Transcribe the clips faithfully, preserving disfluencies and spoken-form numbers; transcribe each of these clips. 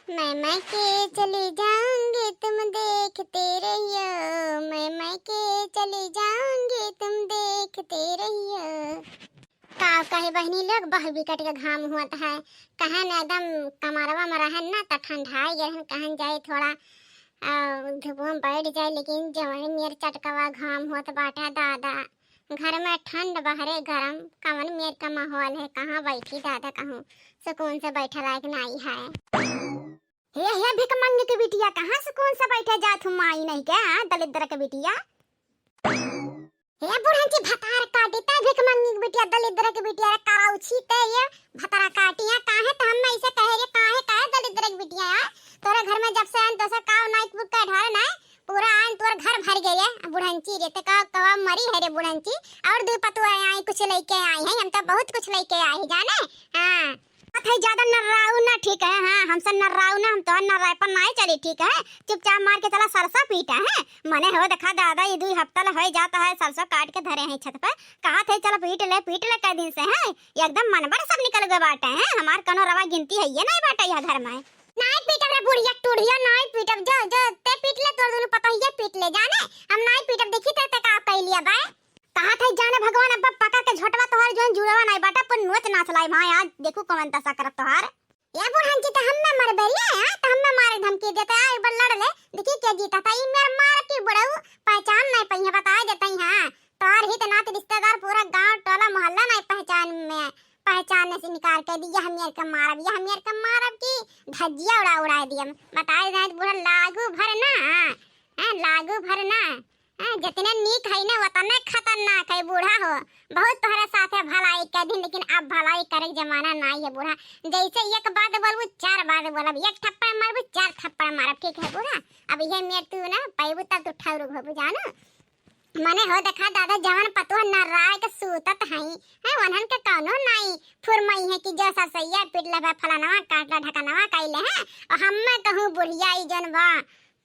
मैं मायके चली जाऊंगी, तुम देखते रहियो, मैं मायके चली जाऊंगी, तुम देखते रहियो। का कहे बहिनी लोग, बहु बिकट के घाम होत है। कहन एकदम कमरवा में रहन ना त ठंडाई गए हन, कहन जाए थोड़ा, आ, धूप में बैठ जाए, लेकिन जवन मेर चटकवा घाम होत बाटे दादा, घर में ठंड बहरे गरम, कवन मेर का माहौल है, कहाँ बैठी दादा, कहूँ सुकून से बैठे लायक नाई है। हे, हे भिखमंगी के बिटिया, कहाँ सुकून से बैठे जात हूँ माई नहीं के, हाँ, दलिद्र के बिटिया। हे बुढ़ंची भतार काटी, तै भिखमंगी के बिटिया, दलिद्र के बिटिया, रे कराउछी तै ये भतार काटी है, काहे तो हम ऐसे कहे रे, काहे, काहे दलिद्र के बिटिया है? तोरे घर में जब से आन, तो से काव नाई कुक का ढाल ना, पूरा आन तोर घर भर गए है। बुढ़ंची रे, ते का, कवा मरी है रे बुढ़ंची? और दो पतुआ आई, कुछ लेके आई है, हम तो बहुत कुछ लेके आई है, जाने? हाँ। बात है, ज्यादा नर्राऊ ना ठीक है, हाँ, हमसे नर्राऊ ना, हम तोहर नर्राई पर नाई चली, ठीक है? चुपचाप मार के चला सरसों पीटा है। मने हो देखा दादा, ये दुई हफ्ता ले होई जाता है, सरसों काट के धरे हैं छत पे, कहा थे चल पीट ले, पीट ले कई दिन से है, एकदम मन बड़ सब निकल गए बाटे हैं, हमार कनो रवा गिनती है ये नाई बाटे यह घर में। नाई पीटब रे बुढ़िया टूढ़िया, नाई पीटब, जो, जो, ते पीट ले, तोर दोनों पतोहिया पीट ले, जाने, हम नाई पीटब, देखी ते, ते का कैलिया बा। कहा था जाने भगवान, अब पका के झोटवा तोहार जोन जुड़वा नाई बाटा, पर नोच नाच लाई भाई, आज देखू कौन दशा करत तोहार। या बुढ़ंची तो हम्मे मरबे रे, हाँ, तो हम्मे मारे धमकी देते, आ एक बार लड़ ले, देखी के जीता था, ई मेर मार की बुढ़ऊ पहचान नहीं पई है, बता देते ही, हाँ, तोहार हित नात रिश्तेदार पूरा गांव टोला मोहल्ला नहीं पहचान में, पहचान से निकाल के दी, यह मेर के मारब, यह मेर के मारब की धज्जिया उड़ा उड़ा दियम, बता दे बुढ़ा लागू भर ना, हाँ, लागू भर ना। हाँ, जितने नीक है ना, उतने खतरनाक है बूढ़ा हो। बहुत तोहरे साथे भलाई कर दिन, लेकिन अब भलाई करे के जमाना नाई है बूढ़ा। जैसे एक बात बोलबू, चार बात बोलब, एक थप्पड़ मारबू, चार थप्पड़ मारब, ठीक है बूढ़ा? अब ये मेर तू ना पैबू, तब तू ठौरुक होबू, जानो। मने हो देखा दादा, जवन पतोह नर्राय के सूतत हई, हैं, वनहन के कौनो नाई फुरमई है कि जो सरसैया पीट लेबे, फलानवा काट ले, ढकनवा कइले हैं, और हम्मे कहूँ बुढ़िया ई जौन बा,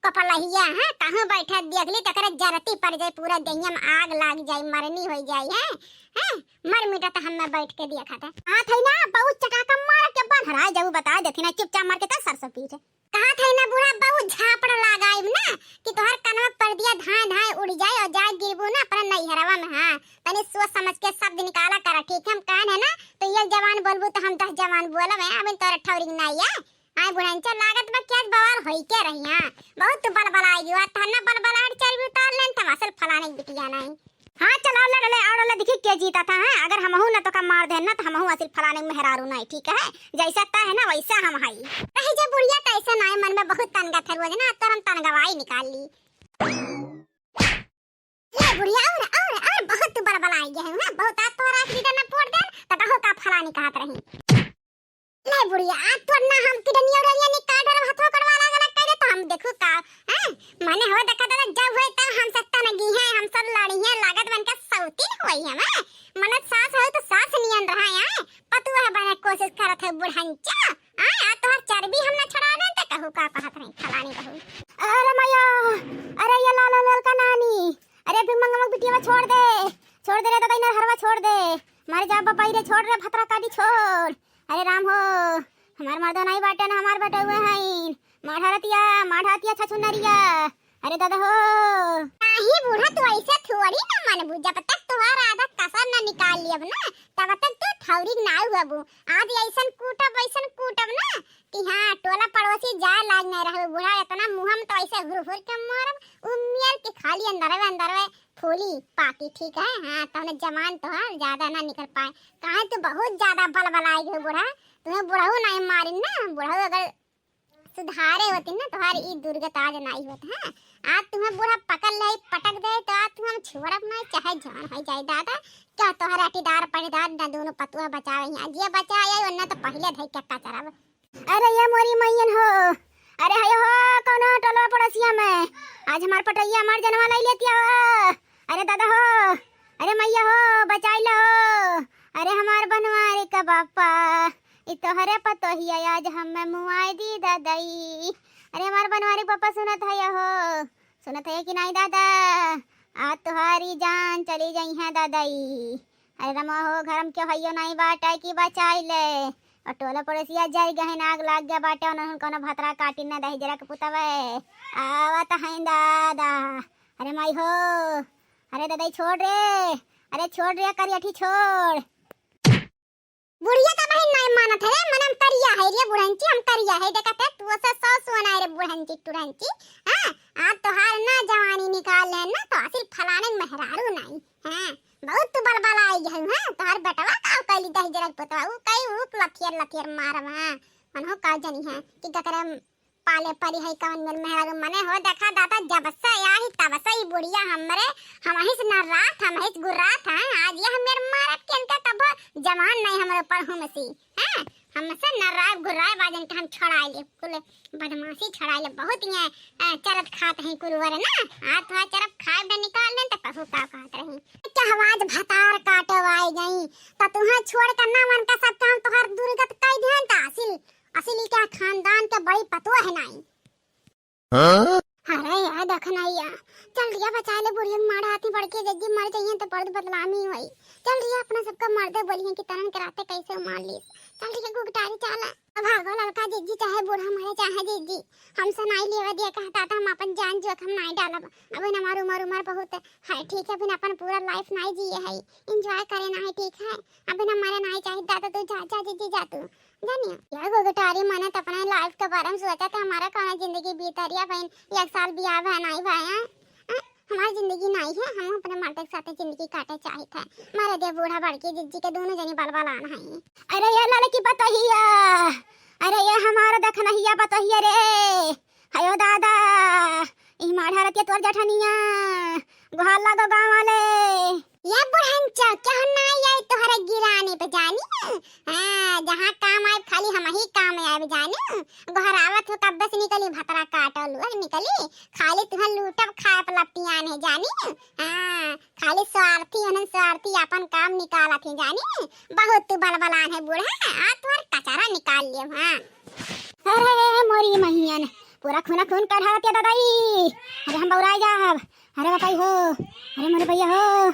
कपलहिया, हैं, कहूँ बैठा देखली, तकरे जरती पड़ जाई, पूरा देहिया में आग लाग जाई, मरनी होई जाई, हैं, हैं, मर मिटा त हम्मे बैठ के देखा था। हाँ, थई ना, बहुत चटाका मार के बन्हराए जाऊ, बता देती ना, चुपचाप मार के चल सरसों पीट। कहा थई ना बूढ़ा, बहुत झापड़ लगाई ना, कि तोहर कनवा पर दिया धाए धाए उड़ जाए और जाए गिरबू ना अपना नैहरवा में। हाँ, तनी सोच समझ के शब्द निकाला करा, ठीक है, हम कहन है ना, तो एक जबान बोलबू तो हम दस जबान बोलब, हैं, अबे तोरे ठौरी के नाई है। आए बुढ़ंचा, लागत बा कि आज बवाल होई के रही। हाँ, बहुत तू बलबलाएगी, आज तहन्ना बलबलाहट चर्बी उतार लेन, तब असल फलाने की बिटिया नहीं। हाँ, चल, और लड़ ले, और लड़ ले, देखी के जीता था, हैं? अगर हमहू ना तो का मार देन ना, तो हमहू असल फलाने के मेहरारू नहीं, ठीक है? जैसा तय है ना, वैसा हम हई। रही जा बुढ़िया, तैसे नाई मन में बहुत तनगा थे रोज ना, तोर हम तनगवाई निकाल ली। ले बुढ़िया, और, और, और बहुत तू बलबलाई गए हैं, हाँ? बहुत आज तोहरा के डंडा फोड़ देन, तो कहो का फलानी कहत रही। ले बुढ़िया, आज तोर ना हम किडनिया उडनिया निकाल डरब, हथवा कटवा अलग अलग कर दे, तो हम देखू का, हैं? मने हो देखा दादा, जब होए तब हम सब तनगी हैं, हम सब लड़ी हैं, लागत बन के सौतीन होई हम, हैं? मने सास हो तो सास नियन रहा है, पतुआ बने कोशिश करत है बुढ़ंचा, हैं? आज तोहर चर्बी हम ना छुड़ा देन, तो कहू का कहत रही, फलानी कहू। अरे मैया, अरे ये लाल लाल का नानी, अरे भिख मंगवा बिटिया छोड़ दे, छोड़ दे रे दादा, इन्हें हरवा छोड़ दे, मर जा बपाई रे, छोड़ रे भतरा काटी छोड़। अरे राम हो, हमार मर्दो नहीं बाटे ना, हमार बेटे हुए हैं। माढ़ा रतिया, माढ़ा रतिया छछुनरिया। अरे दादा हो। नाही बूढ़ा, तू ऐसे थोड़ी ना मनबू, जब तक तोहार आधा कसर ना निकाल लियब ना, तब तक तू ठौरी ना हुअबू। आज ऐसन कूटब, ऐसन कूटब ना कि हाँ, टोला पड़ोसी जाए लाग नहीं रहबू बूढ़ा। इतना मुँह में तो ऐसे हुर हुर के मारब, उमियर के खाली अंदरवे अंदरवे फूली पाकी, ठीक है? हाँ, तौने जबान तोहार ज्यादा ना निकल पाए, काहे तू बहुत ज्यादा बलबलाए गए बूढ़ा। तुम्हें बुढ़ऊ नहीं मारिन ना, बुढ़ऊ अगर सुधारे होती ना, तोहार ई दुर्गत आज नाई होत। हाँ, आज तुम्हें बूढ़ा पकड़ ले, पटक दे, तो आज तुम हम छोड़ब ना, चाहे जान हो जाए दादा। क्या तोहर अटीदार पटीदार ना दोनों पतुआ बचावे हैं, जे बचाए, वरना तो पहले धई के कचरब। अरे ये मोरी मैयन हो, अरे हयो हो, कौनो टोला पड़ोसिया में आज हमार पटैया हमार जनवा लाई लेतिया हो। अरे दादा हो, अरे मैया हो, बचाई लो हो। अरे हमार बनवारी का बापा, ई तोहरे पतोहिया आज हमें मुआई दी दादाई। अरे हमार बनवारी पापा सुनत है हो, सुनत है कि नहीं दादा? आज तोहारी जान चली जाई है दादाई। अरे रमा हो, घर में क्यों हइयो नहीं बाटा कि बचाई ले। पटोला पड़ोसिया जरि गहिन, आग लागि गया बाटे, उन्हन कउनो भतरा काटिन न दहिजरा के पुतवे। आवत हइन दादा। अरे माई हो, अरे ददई छोड़ रे, अरे छोड़ रे करियठी छोड़। बुढ़िया का बहिन नाहीं मानत है, मन हम करिया है रे बुढ़ंची, हम करिया है, देखत है तू से सौ सुअन आए रे बुढ़ंची टुढ़ंची। हाँ, आज तोहार ना जवानी निकाल लेन ना तो असिल फलाने मेहरारू नाहीं। हाँ, बहुत तू बलबला आई है, हाँ, तोहार बेटवा का कइली दहिजरा के पुतवा, ऊ कई ऊ लथियर लथियर मारब, हाँ, मनहु का जनी है कि ककरे पाले परी है कवन मेर मेहरारू मने हो। देखा दादा, जब से आई तब से ई बुढ़िया हमरे, हमहिस नर्रात, हमहिस गुर्रात है। आज यह मेर मारत के इनका कबो जवान नहीं हमरे ऊपर हुमसी, हैं? हमसे नर्राए गुर्राए बाजन के हम छुड़ाए ले, कुल बदमाशी छुड़ाए ले, बहुत ये, अ, चरत खात हैं कुलवर ना। आज थोड़ा चरत खाए बे निकाल दें तो कहू का कहत रही। क्या आवाज भतार काटे आए गई, तो तुम्हें छोड़ कर ना मन का सब काम तोहर दुर्गत कई दिहन त असिल असिल ई का खानदान के बड़ी पतोह है नाई। हाँ? अरे यार, देख ना यार, चल रिया बचाए ले बुढ़िया के मार हाथी बड़के जज्जी मर जाइए तो बड़ बदनामी होई। चल रिया, अपना सबका मर्दे बोलिए कि तरन के राते कैसे मार ली। चल रिया गुगटारी चाला। अब भागो ललका जज्जी, चाहे बूढ़ा मरे चाहे जज्जी, हमसे नाई लेवा दिया कहता था, हम अपन जान जोखम नाई डालब। अबे हमार उमर उमर बहुत है, ठीक है, अभी अपन पूरा लाइफ नाई जिए है, एंजॉय करे ना है, ठीक है, अभी हमारे नाई चाहिए दादा, तू जा, जा जज्जी जा तू। जानिए, यार गुगटारी, मने तो अपने लाइफ के बारे में सोचा था, हमारा कौन जिंदगी बीत रही है बहन, एक साल बियाह भा नाई भाई हैं। हैं? हमारी जिंदगी नाई है, हम अपने मर्द के साथ जिंदगी काटे चाहित है। मारे दे बूढ़ा बड़की जिज्जी के दोनों जनी बलबलान हैं। अरे ये ललकी पतोहिया, अरे ये हमारा दखनहिया पतोहिया रे, हयो दादा, ई माढ़ा रतिया तोर जठनिया, गोहार लागो गाँव वाले। ये बुढ़ंचा, क्या नाई आई तोहरे गिराने पे जानी? हाँ, जहाँ काम आए खाली हम ही काम आए जानी। गोहरावत हो कब्बे से निकली भतरा काटल हुआ निकली, खाली तुहर लूटब खाए पे लपटियान है जानी। हाँ, खाली स्वार्थी, उन्हन स्वार्थी अपन काम निकालत है जानी। बहुत तू बलबलान है बूढ़ा, आ तोहर कचरा निकाल लियो। हाँ। अरे मोरी महियन, पूरा खूना खून कर ढालत है दादाई। अरे हम बौराई जाब। अरे बताई हो, अरे मोरे भैया हो।